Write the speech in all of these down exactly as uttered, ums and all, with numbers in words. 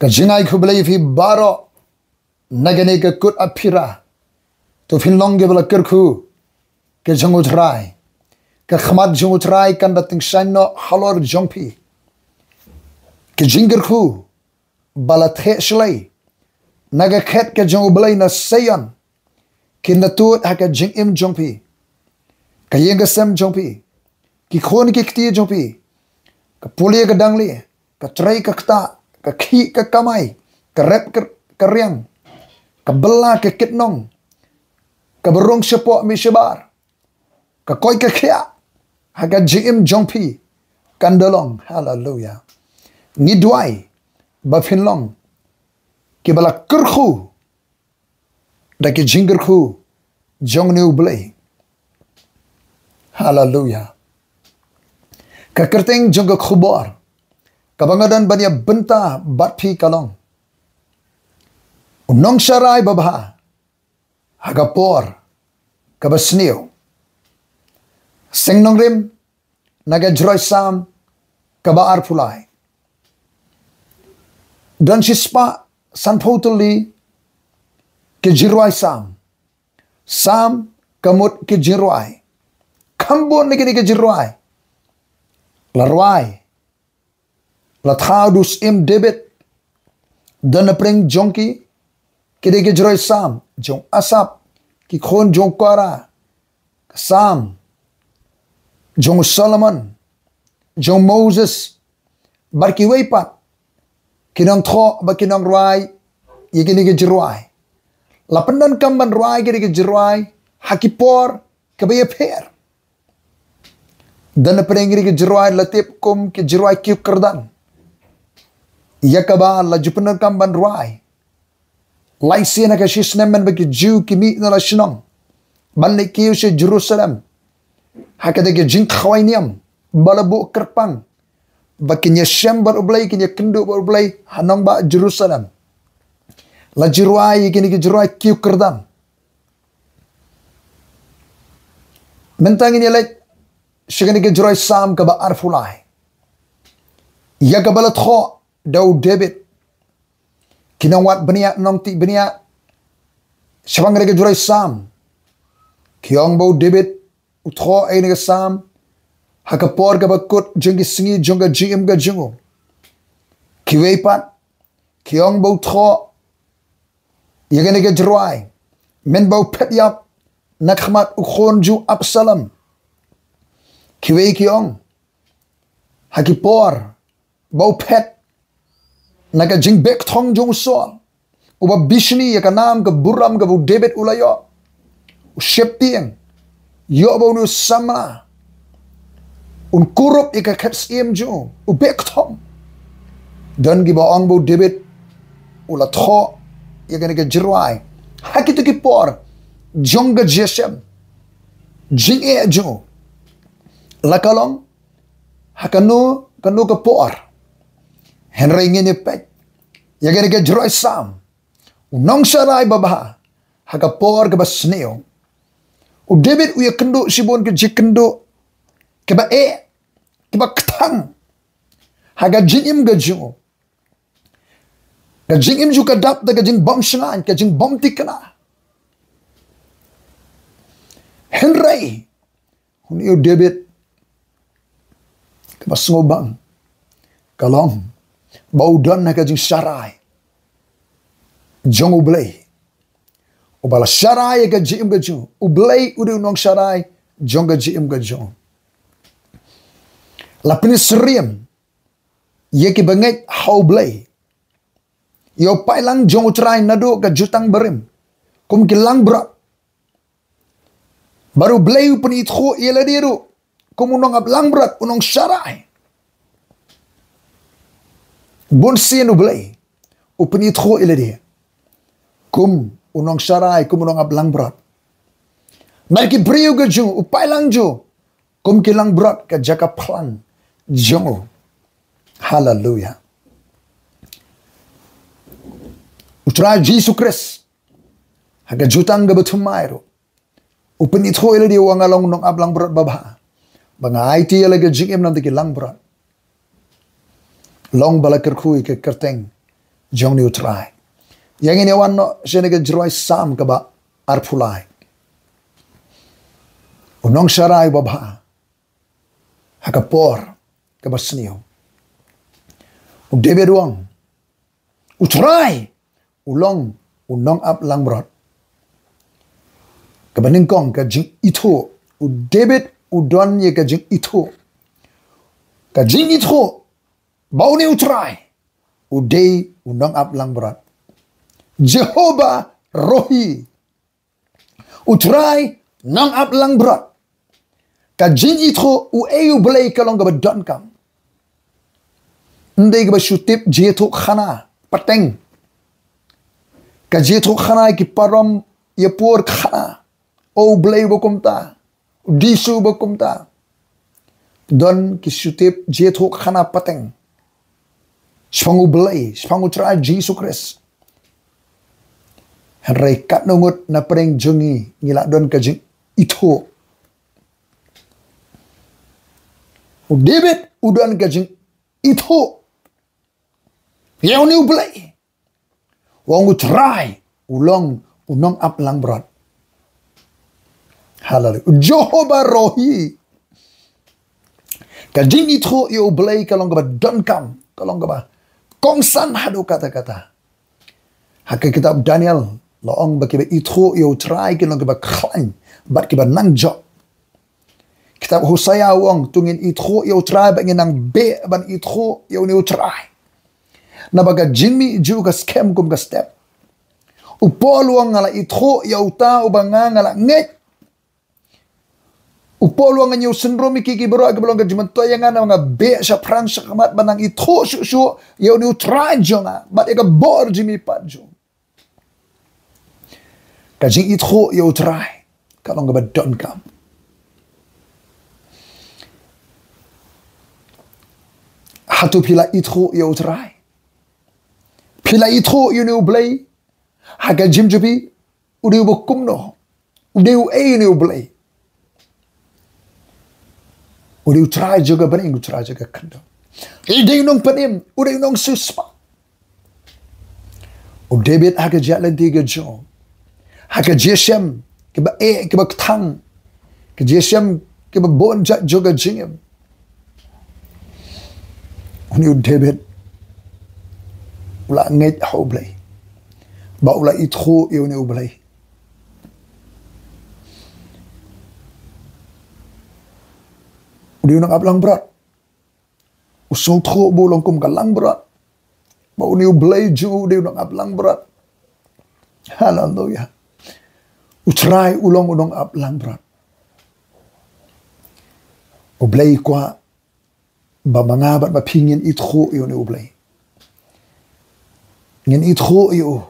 Ka jingai khublei ïa phi baroh na kane ka kut aphira. To phin long kiba la kyrkhu ka jong U Trai. Ka khmat jong U Trai kan da tyngshaiñ noh halor jong phi. Ka jingkyrkhu ba la theh shlei na ka khet ka jong U Blei na Seion kin da tuid ha ka jingim jong phi, ka ïing ka sem jong phi, ki khun ki kti jong phi, ka pule ka dangle, ka trei ka ktah, ka khih ka kamai, ka rep ka, ka riang, ka bylla ka kitnong, kaba rung shapoh mih shabar, ka koit ka khiah ha ka jingim jong phi kan da long. Haleluya. Ngi duwai ba phin long kiba la kyrkhu da ki jingkyrkhu jong U Blei. Haleluya. Ka kyrteng jong ka khubor kaba nga don ban ïa bynta bad phi ka long: U Nongsharai Babha ha ka por kaba sniew. Seng nongrim na ka jingrwai Salm kaba arphew lai. Don shispah sanphew tylli ki jingrwai Salm. Salm ka mut ki jingrwai. Kham bun na kine ki jingrwai la rwai, la thaw da u Syiem David. Don na pdeng jong ki, ki dei ki jingrwai Salm jong Asaph, ki khun jong Korah, ka Salm jong Solomon, jong Moses, bad kiwei pat ki nongthoh bad ki nongrwai ïa kine ki jingrwai. La pyndonkam ban rwai kine ki jingrwai ha ki por kaba ïapher. Don na pdeng kine ki jingrwai la tip kum ki jingrwai kiew kyrdan, ïa kaba la ju pyndonkam ban rwai lai sien ha ka shi snem mynba ki Jiw ki mih na la shnong ban leit kiew sha Jerusalem, ha kata ka jingkhawai niam ba la buh kyrpang ba kin ïashem bad U Blei, kin ïakynduh bad U Blei ha nongbah Jerusalem. La ju rwai ïa kine ki jingrwai kiew kyrdan. Mynta ngin ïa leit sha kane ka jingrwai Salm kaba arphew lai, ïa kaba la thoh da u David. Ki nongwad bniah, nongtih bniah shaphang kane ka jingrwai Salm ki ong ba u David u thoh ïa kane ka Salm ha ka por kaba kut jong ki sngi jong ka jingim ka jong u. Kiwei pat ki ong ba u thoh ïa kane ka jingrwai mynba u phet ïap na khmat u khun jong u Absalom. Kiwei ki ong ha ki por ba u phet na ka jingbeh kthong jong u Saul, uba bishni ïa ka nam ka burom kaba u David u la ïoh. U sheptieng, ïoh ba une u samla un kurup ïa ka khet syiem jong u, u beh kthong. Don kiba ong ba u David u la thoh ïa kane ka jingrwai ha kito ki por jong ka jingïashem jingeh jong u. La ka long ha kano kano ka por. Hynrei ngin ïa peit ïa kane ka jingrwai Salm, u Nongsharai Babha ha ka por kaba sniew. U David u ïakynduh shibun ki jingkynduh kiba eh, kiba kthang ha ka jingim ka jong u. Ka jingim jong u ka dap da ka jingbymshngaiñ, ka jingbymthikna. Hynrei une u David, kaba sngewbang ka long ba u don ha ka jingsharai jong U Blei, uba la sharai ïa ka jingim ka jong u. U Blei u dei u Nongsharai jong ka jingim ka jong u. La pynsyriem ïa ki bangeit ha U Blei, ïa u paidlang jong U Trai naduh ka jutang barim kum ki langbrot. Bad U Blei u pynithuh ïa lade ruh kum u nongap langbrot, u nongsharai. Bun sien U Blei u pynithuh ïa lade kum u nongsharai, kum u nongap langbrot. Bad ki briew ka jong u, u paidlang jong u, kum ki langbrot ka jaka phlang jong u. Haleluya. U Trai Jisu Khrist ha ka jutang kaba thymmai ruh u pynithuh ïa lade, u ong nga long nongap langbrot babha, ba nga aiti ïa la ka jingim na bynta ki langbrot. Long ba la kyrkhu ïa ka kyrteng jong une u Trai. Ïa ngin ïa wan noh sha kane ka jingrwai Salm kaba arphew lai. U nongsharai babha ha ka por kaba sniew. U David u ong, u Trai u long u nongaplangbrot. Kaba nyngkong ka jingithuh. U David u don ïa ka jingithuh. Ka jingithuh ba une u Trai u dei u nongaplangbrot. Jehovah Rohi. U Trai nongaplangbrot. Ka jingithuh uei u Blei ka long kaba donkam. Ym dei kaba shu tip jingïathuhkhana pateng. Ka jingïathuhkhana ki parom ïa por khana. O u Blei ba kumta. U Jisu ba kumta. Don ki shu tip jingïathuhkhana pateng shaphang u Blei, shaphang u Trai Jisu Khrist. Hynrei katno ngut na pdeng jong ngi ngi la don ka jingithuh. U David u don ka jingithuh ïa une u Blei. U ong u Trai u long u nongaplangbrot. Haleluya. U Jehovah Rohi. Ka jingithuh ïa u Blei ka long kaba donkam, ka long kaba kongsan haduh katta katta. Ha ka kitab Daniel la ong ba kiba ithuh ïa u Trai ki long kiba khlaiñ bad kiba nang jop. Kitab Hosea u ong, to ngin ithuh ïa u Trai bad ngin nang beh ban ithuh ïa une u Trai. Naba ka jingmih jong u ka skhem kum ka step. U Paul u ong, nga la ithuh ïa uta uba nga nga la ngeit. U Paul u ong, ngan ïoh synrum ïa ki, ki baroh kiba long ka jingmyntoi ïa nga, naba nga beh shaphrang shakhmat ban nang ithuh shuh shuh ïa une u Trai jong nga bad ïa ka bor jingmihpat jong u. Ka jingithuh ïa u Trai ka long kaba donkam. Hato phi la ithuh ïa u Trai? Phi la ithuh ïa une u Blei ha ka jingim jong phi? U dei uba kumno? U dei uei une u Blei? U dei u Trai jong ka bneng, u Trai jong ka khyndew. U dei u nongpynim, u dei u nongsiewspah. U David ha ka jingïaid lynti ka jong u, ha ka jingshem kaba eh kaba kthang, ka jingshem kaba bun jait jong ka jingim, une u David u la ngeit ha u Blei bad u la ithuh ïa une u Blei. U dei u nongaplangbrot. U sngewthuh ba u long kum ka langbrot, ba une u Blei jong u u dei u nongaplangbrot. Haleluya. U Trai u long u nongaplangbrot. U Blei u kwah ba ma nga bad ma phi ngin ithuh ïa une u Blei. Ngin ithuh ïa u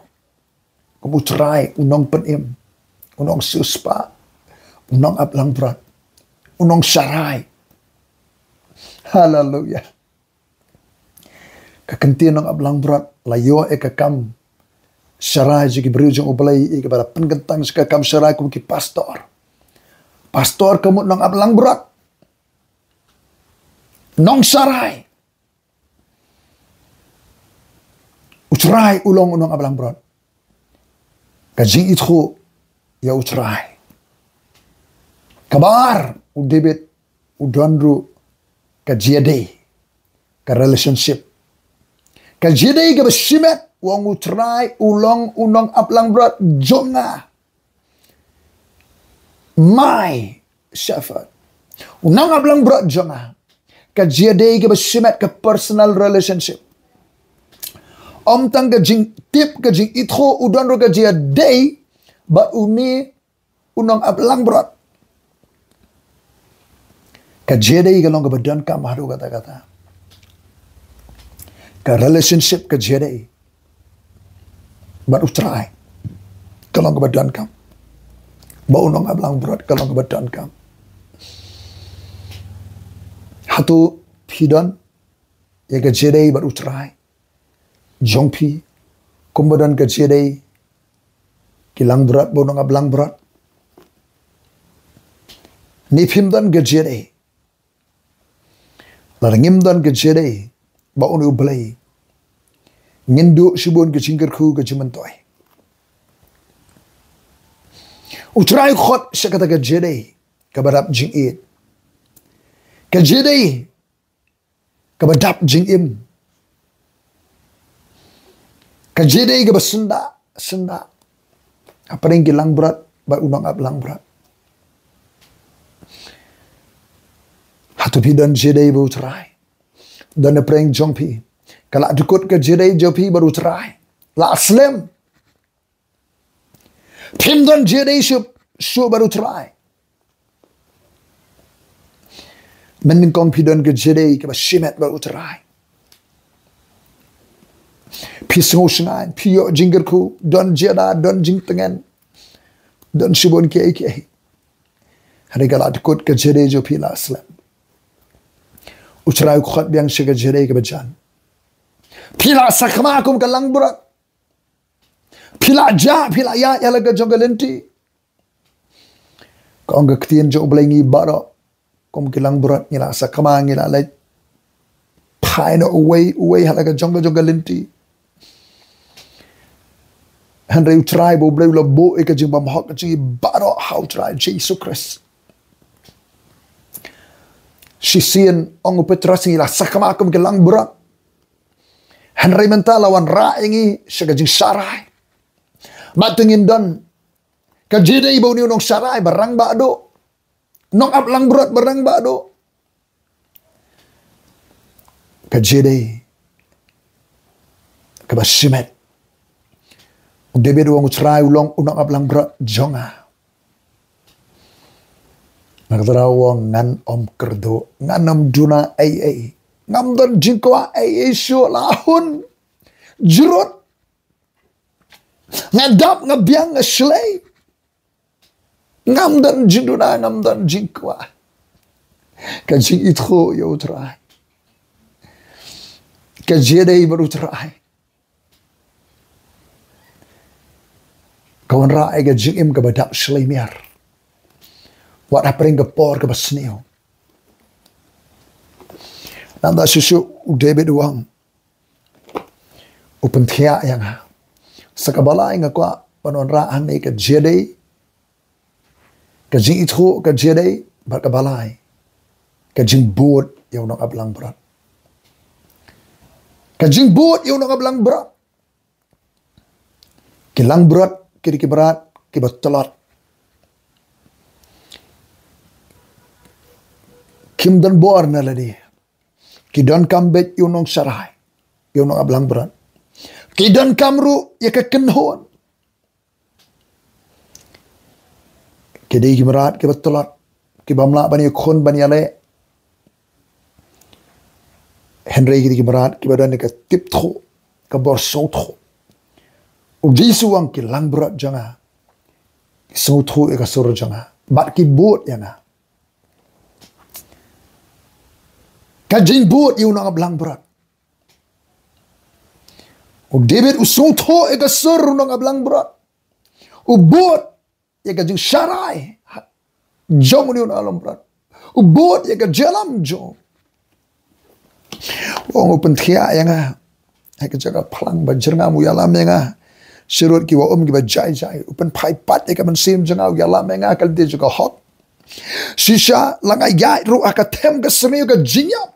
kum u Trai, u nongpynim, u nongsiewspah, u nongaplangbrot, u nongsharai. Haleluya. Ka ktien nongaplangbrot la ïoh ïa ka kam sharai jong ki briew jong u Blei, ïa kiba la pynkyntang sha ka kam sharai kum ki pastor. Pastor ka mut nongaplangbrot, nongsharai. U Trai u long u nongaplangbrot. Ka jingithuh ïa u Trai. Kaba ar, u David u don ruh ka jingïadei, ka relationship. Ka jingïadei kaba shimet, u ong u Trai u long u nongaplangbrot jong nga. My shepherd. U nongaplangbrot jong nga. Ka jingïadei kaba shimet, ka personal relationship. Ym tang ka jingtip, ka jingithuh, u don ruh ka jingïadei bad une u nongaplangbrot. Ka jingïadei ka long kaba donkam haduh katta katta. Ka relationship, ka jingïadei bad u Trai ka long kaba donkam. Bad u nongaplangbrot ka long kaba donkam. Hato phi don ïa ka jingïadei bad u Trai jong phi kumba don ka jingïadei ki langbrot bad u nongaplangbrot? Ne phim don ka jingïadei? Lada ngim don ka jingïadei bad une u Blei, Ngin duh shibun ka jingkyrkhu ka jingmyntoi. U Trai u khot sha kata ka jingïadei kaba dap jingïeit. Ka jingïadei kaba dap jingim. Ka jingïadei kaba syndah, syndah. Hapdeng ki langbrot bad u nongap langbrot. Hato phi don jingïadei bad u Trai? Don na pdeng jong phi? Ka la dkut ka jingïadei jong phi bad u Trai? La slem. Phim don jingïadei shuh shuh bad u Trai. Mynnyngkong phi don ka jingïadei kaba shimet bad u Trai. Phi sngew shngaiñ, phi ïoh jingkyrkhu, don jingïada, don jingtngen, don shibun kiei kiei. Hynrei ka la dkut ka jingïadei jong phi la slem. U Trai u khot biang sha ka jingïadei kaba jan. Phi la sakma kum ka langbrot. Phi la jah, phi la ïaid ïa la ka jong ka lynti. Ka ong ka ktien jong U Blei ngi baroh kum ki langbrot ngi la sakma, ngi la leit phai noh uwei uwei ha la ka jong ka jong ka lynti. Hynrei U Trai ba U Blei u la buh ïa ka jingbymhok ka jong ngi baroh ha U Trai Jisu Khrist. Shisien ong u Petros ngi la sakma kum ki langbrot. Hynrei mynta la wanrah ïa ngi sha ka jingsharai. Bad te ngin don ka jingïadei bad une u nongsharai ba rangbah duh. Nongap langbrot ba rangbah duh. Ka jingïadei kaba shimet. U David u ong U Trai u long u nongap langbrot jong nga. Na kata u ong ngan ym kyrduh, ngan ym duna ei ei. Ngam don jingkwah ei ei shuh, la hun jrut. Nga dap, nga biang, nga shlei. Ngam don jingduna, ngam don jingkwah. Ka jingithuh ïa U Trai. Ka jingïadei bad U Trai. Ka wanrah ïa ka jingim kaba dap shlei miar. Wat hapdeng ka por kaba sniew. Nangta shuh shuh u David u ong, u pynthiah ïa nga. Sa kaba lai nga kwah ban wanrah hangne ka jingïadei, ka jingithuh, ka jingïadei bad kaba lai ka jingbud ïa u nongap langbrot. Ka jingbud ïa u nongap langbrot. Ki langbrot ki dei ki mrad kiba tlot. Kim don bor na lade. Ki donkam beit ïa u nongsharai, ïa u nongap langbrot. Ki donkam ruh ïa ka kynhun. Ki dei ki mrad kiba tlot, ki bym lah ban ïakhun ban ïaleh. Hynrei ki dei ki mrad kiba don ïa ka tip thuh, ka bor sngewthuh. U Jisu u ong ki langbrot jong nga ki sngewthuh ïa ka sur jong nga bad ki bud ïa nga. Ka jingbud ïa u nongap langbrot. U David u sngewthuh ïa ka sur u nongap langbrot. U bud ïa ka jingsharai jong u nongap langbrot. U bud ïa ka jingïalam jong u. U ong u pynthiah ïa nga ha ka jaka phlang ba jyrngam, u ïalam ïa nga sha rud kiba um kiba jai jai. U pynphai pat ïa ka mynsiem jong nga, u ïalam ïa nga ha ka lynti jong ka hok. Shisha la nga ïaid ruh ha ka them ka syrngiew ka jingïap.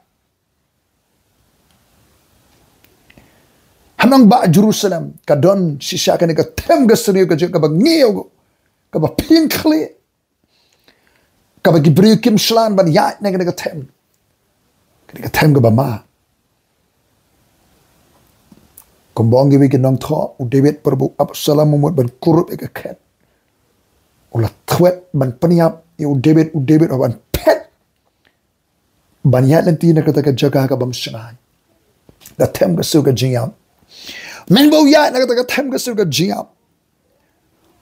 Ha nongbah Jerusalem ka don shisha kane ka them ka syrngiew ka jingïap kaba ngiew, kaba phin khlieh, kaba ki briew kim shlan ban ïaid na kane ka them. Kane ka them kaba ma. Kumba ong kiwei ki nongthoh, u David, para ba u Absalom u mut ban kurup ïa ka khet, u la thwet ban pynïap ïa u David, u David u ban phet ban ïaid lynti na kata ka jaka ka bym shngaiñ. Ka them ka sur ka jingïap. Mynba u ïaid na kata ka them ka sur ka jingïap,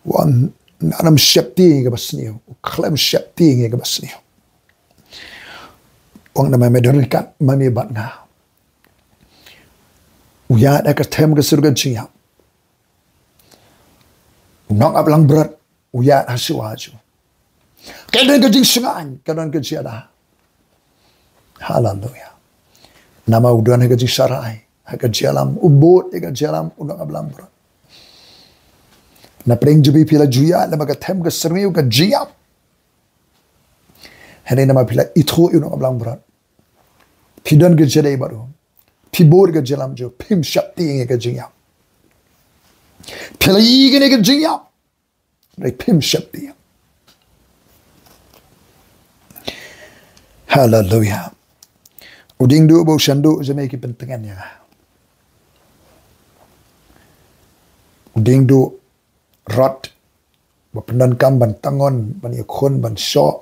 u ong ngan ym sheptieng ïa kaba sniew. U khlem sheptieng ïa kaba sniew. U ong namar me don ryngkat ma me bad nga. U ïaid ha ka them ka sur ka jingïap. U nongap langbrot u ïaid ha shuwa jong u. Ka don ka jingshngaiñ, ka don ka jingïada. Haleluya. Namar u don ha ka jingsharai. ha ka jingïalam, u bud ïa ka jingïalam u nongap langbrot. Na pdeng jong phi phi la ju ïaid lem bad ka them ka syrngiew ka jingïap. Hynrei namar phi la ithuh ïa u nongap langbrot, phi don ka jingïadei bad u, phi bud ka jingïalam jong u, phim sheptieng ïa ka jingïap. Phi la ïohi kane ka jingïap, hynrei phim sheptieng. Haleluya. U dieng duh bad u shan duh jong me ki pyntngen ïa nga. U dieng duh rot ba pyndonkam ban tangon, ban ïakhun, ban shoh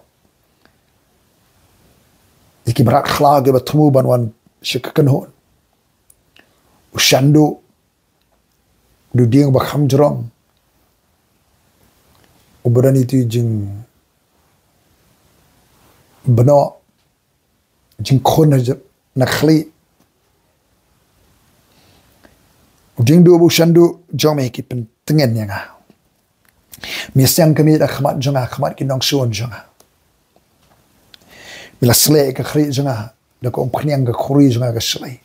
ïa ki mrad khlaw kiba thmu ban wan sha ka kynhun. U shan duh, u dieng ba kham jrong, uba don ïa ki jingbnoh, jingkhun na, na khlieh. U dieng duh bad u shan duh jong me ki pyntngen ïa nga. Me seng ka miet ha khmat jong nga, khmat ki nongshun jong nga. Me la sleh ka khlieh jong nga da ka umphniang ka khuri jong nga ka shlei.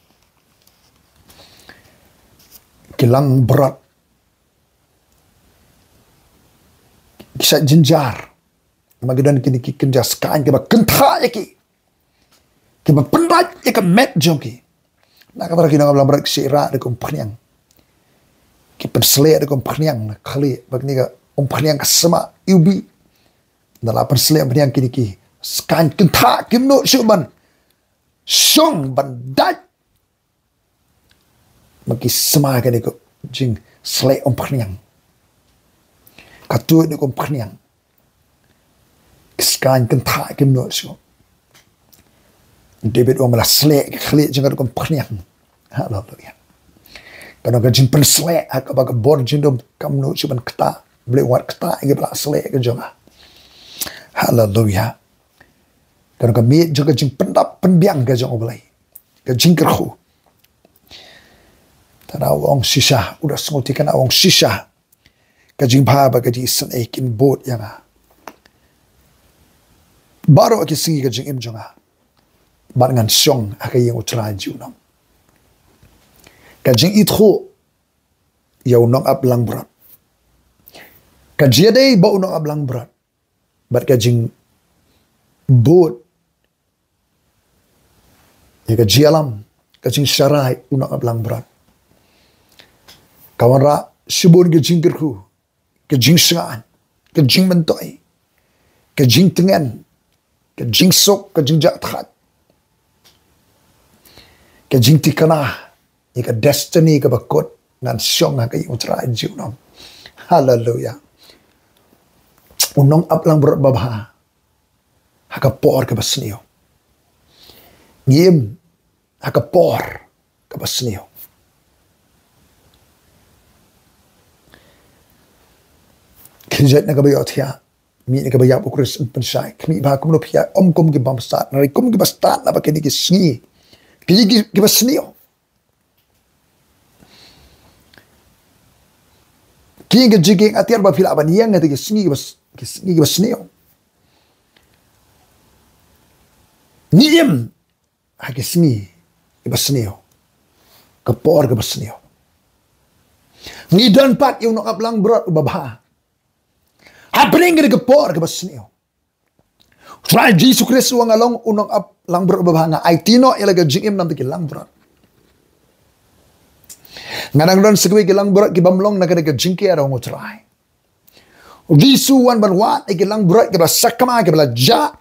Ki langbrot ki shait jynjar, namar ki don kine ki kynja skaiñ kiba kynthah ïa ki, kiba pyndait ïa ka met jong ki. Na kata ki nongap langbrot ki shait rah da ka umphniang, ki pynsleh da ka umphniang na khlieh, bad kane ka umphniang ka sma iwbih. Ynda la pynsleh umphniang kine ki skaiñ kynthah kim nud shuh ban shong ban dait. Ma ki sma kane ka jingsleh umphniang, ka tuid da ka umphniang, ki skaiñ kynthah kim nud shuh. David u ong me la sleh ka khlieh jong nga da ka umphniang. Haleluya. Ka don ka jingpynsleh ha kaba ka bor jingdum kam nud shuh ban ktah. Blei wat ktah ïa kiba la sleh ka jong nga. Haleluya. Ka don ka miet jong ka jingpyndap pynbiang ka jong U Blei, ka jingkyrkhu. Tang u ong shisha, u da sngewthuh, u ong shisha ka jingbha bad ka jingisynei kin bud ïa nga baroh ki sngi ka jingim jong nga, bad ngan shong ha ka ïing U Trai junom. Ka jingithuh ïa u nongap langbrot, ka jingïadei bad u nongap langbrot, bad ka jingbud ïa ka jingïalam, ka jingsharai u nongap langbrot, ka wanrah shibun ka jingkyrkhu, ka jingsngewsih, ka jingmyntoi, ka jingtngen, ka jingsuk, ka jingjahthait, ka jingthikna ïa ka destiny kaba kut, ngan shong ha ka ïing U Trai junom. Haleluya. U nongap langbrot babha ha ka por kaba sniew. Ngi im ha ka por kaba sniew. Khyndiat na kaba ïohthiah, mih na kaba ïap, u Khrist un pynshai. Khmih bha kumno phi ïa ym kum ki bymstad, hynrei kum ki bastad, naba kine ki sngi ki, ki, kiba sniew. Ki ïing ki jingkieng atiar ba phi lah ban ïeng ha ki sngi kiba s-, ki sngi kiba sniew. Ngi im ha ki sngi kiba sniew, ka por kaba sniew. Ngi don pat ïa u nongap langbrot uba bha hapdeng kane ka por kaba sniew. U Trai Jisu Khrist u ong, nga long u nongap langbrot uba bha, nga aiti noh ïa la ka jingim na bynta ki langbrot. Nga nang don sa kiwei ki langbrot ki bym long na kane ka jingker, ong U Trai. U Jisu u wan ban wad ïa ki langbrot kiba la sakma, kiba la jah.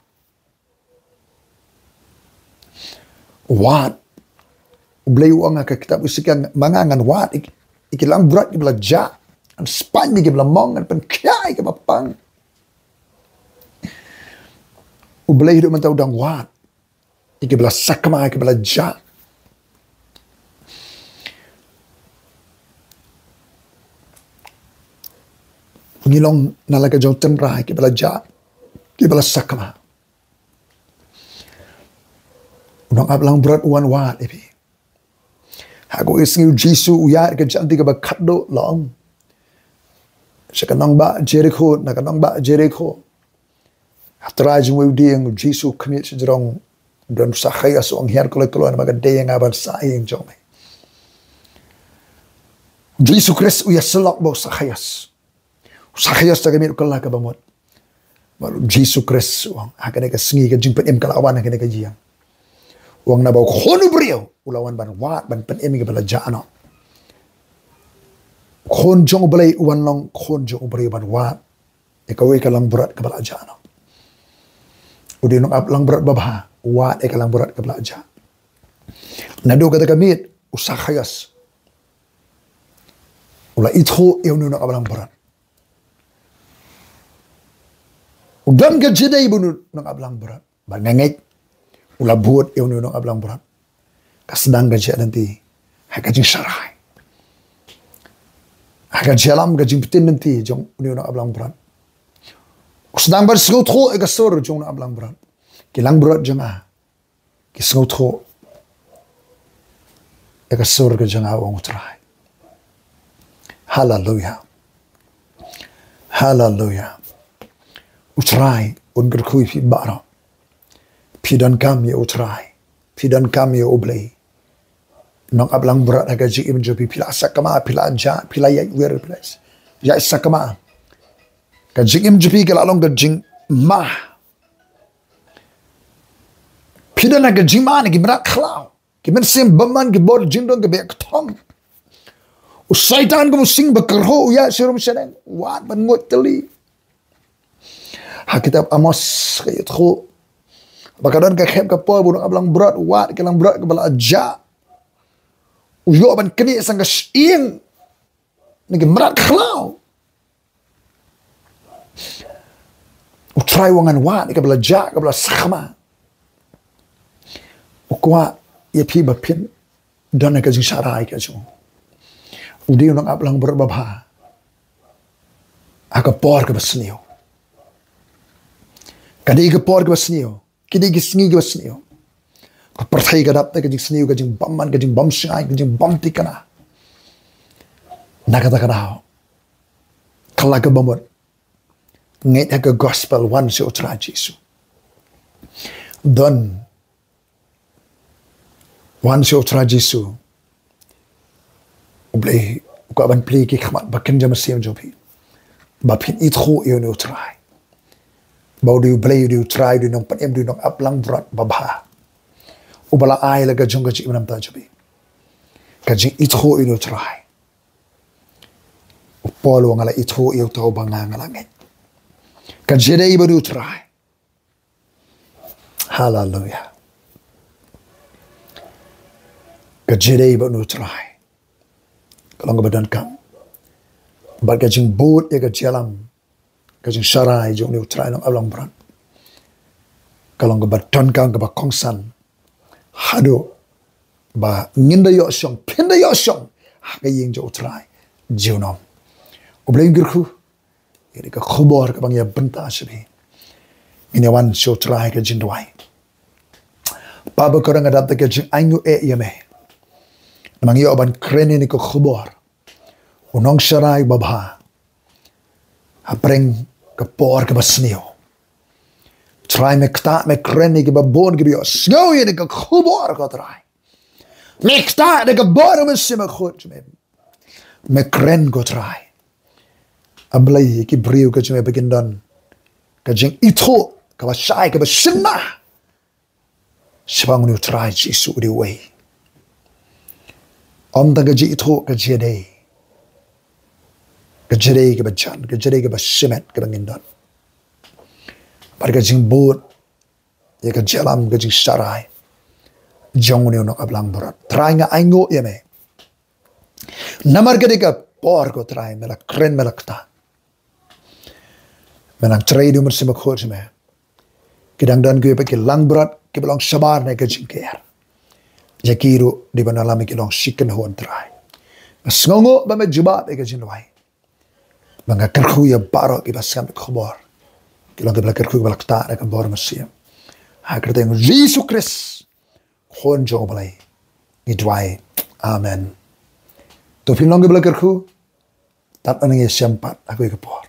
Wad. U Blei u ong ha ka kitab Esekiel, ma nga ngan wad ïa ki, ïa ki langbrot kiba la jah. Ngan spaiñ ïa kiba la mong, ngan pynkhiah ïa kiba pang. U Blei haduh mynta u dang wad ïa kiba la sakma, ïa kiba la jah. Ngi long na la ka jong tynrai kiba la jah, kiba la sakma. U nongap langbrot u wan wad ïa phi. Ha kawei ka sngi u Jisu u ïaid ka jylliew kaba khatduh, long sha ka nongbah Jerikho, na ka nongbah Jerikho. Ha trai jong uwei u dieng, u Jisu u khmih shajrong, don u Sakhaios, u ong, hiar kloi kloi namar ka dei ïa nga ban sah ha ïing jong me. Jisu Khrist u ïasyllok bad u Sakhaios. U Sakhaios da ka miet u kylla ka bamut. Bad u Jisu Khrist u ong, ha kane ka sngi ka jingpynim ka la wan ha kane ka ïing. U ong naba u Khun u briew u la wan ban wad ban pynim ïa kiba la jah noh. U Khun jong U Blei u wan long Khun jong u briew ban wad ïa kawei ka langbrot kaba la jah noh. U dei u nongap langbrot babha, u wad ïa ka langbrot kaba la jah. Naduh kata ka miet u Sakhaios u la ithuh ïa une u nongap langbrot. U don ka jingïadei bad une u nongap langbrot. Bad nga ngeit u la bud ïa une u nongap langbrot. Ka sdang ka jingïaid lynti ha ka jingsharai, ha ka jingïalam, ka jingpynim lynti jong une u nongap langbrot. U sdang ban sngewthuh ïa ka sur jong u nongap langbrot. Ki langbrot jong nga ki sngewthuh ïa ka sur ka jong nga, u ong U Trai. Haleluia. Haleluia. U Trai un kyrkhu ïa phi baroh. Phi donkam ïa U Trai. Phi donkam ïa U Blei. Nongap langbrot, ha ka jingim jong phi, phi la sakma, phi la jah, phi la ïaid wir, phi la ïaid sakma. Ka jingim jong phi ka la long ka jingma. Phi don ha ka jingma na ki mrad khlaw, ki mynsiem bymman, ki bor jingdon kiba ïa kthong. U Soitan kum u sing ba kyrhuh u ïaid sharum shaneng, wad ban ngut tylli. Ha kitab Amos ka ïathuh ba ka don ka khep ka por ba u nongap langbrot u wad ïa ka langbrot kaba la jah. U ïoh ban knieh sang ka shyieng na ki mrad khlaw. U Trai u ong ngan wad ïa kaba la jah, kaba la sakma. U kwah ïa phi ba phin don ha ka jingsharai ka jong u. U dei u nongap langbrot babha ha ka por kaba sniew. Ka dei ka por kaba sniew. Ki dei ki sngi kiba sniew. Ka pyrthei ka dap da ka jingsniew, ka jingbymman, ka jingbymshngaiñ, ka jingbymthikna. Na kata ka daw, kylla ka bamut. Ngeit ha ka gospel, wan sha U Trai Jisu. Don, wan sha U Trai Jisu. U Blei u kwah ban plie ki khmat ba kynja mynsiem jong phi, ba phin ithuh ïa une U Trai, ba u dei U Blei, u dei U Trai, u dei u nongpynim, u dei u nongap langbrot babha, uba la ai la ka jong ka jingim namar jong phi. Ka jingithuh ïa une U Trai. U Paul u ong nga la ithuh ïa uta uba nga, nga la ngeit. Ka jingïadei bad une U Trai. Haleluia. Ka jingïadei bad une U Trai ka long kaba donkam. Bad ka jingbud ïa ka jingïalam, ka jingsharai jong une U Trai nongap langbrot, ka long kaba donkam, kaba kongsan. Haduh ba ngin da ïoh shong, phin da ïoh shong ha ka ïing jong U Trai junom. U Blei un kyrkhu ïa kane ka khubor kaba ngi ïa bynta sha phi. Ngin ïa wan sha U Trai ha ka jingduwai. Papa, ko nga dap da ka jingainguh ïa me, namar ngi ïoh ban kren ïa kane ka khubor u nongsharai babha hapdeng ka por kaba sniew. Trai, me ktah, me kren ïa kiba bun kiba ïohsngew ïa kane ka khubor, ko Trai. Me ktah da ka bor u Mynsiem Bakhuid jong me. Me kren, ko Trai. A Blei, ïa ki briew, ko jong me, ba kin don ka jingithuh kaba shai, kaba shynna shaphang une U Trai Jisu, u dei uwei. Ym tang ka jingithuh, ka jingïadei, ka jingïadei kaba jan, ka jingïadei kaba shimet kaba ngin don, bad ka jingbud ïa ka jingïalam, ka jingsharai jong une u nongap langbrot. Trai, nga ainguh ïa me namar kane ka por, ko Trai, me la kren, me la ktah. Me nang trei da u Mynsiem Bakhuid jong me. Ki dang don kiwei pat ki langbrot kiba long shabar na ka jingker. Ïa ki ruh dei ban ïalam ïa ki long shi kynhun, Trai. Nga sngewnguh ba me jubab ïa ka jingduwai. Ba nga kyrkhu ïa baroh kiba sngap ïa ka khubor, ki long kiba la kyrkhu, kiba la ktah da ka bor u Mynsiem. Ha ka kyrteng u Jisu Khrist, Khun jong U Blei, ngi duwai. Amen. To phin long kiba la kyrkhu. Tad ngi ïashem pat ha kawei ka por.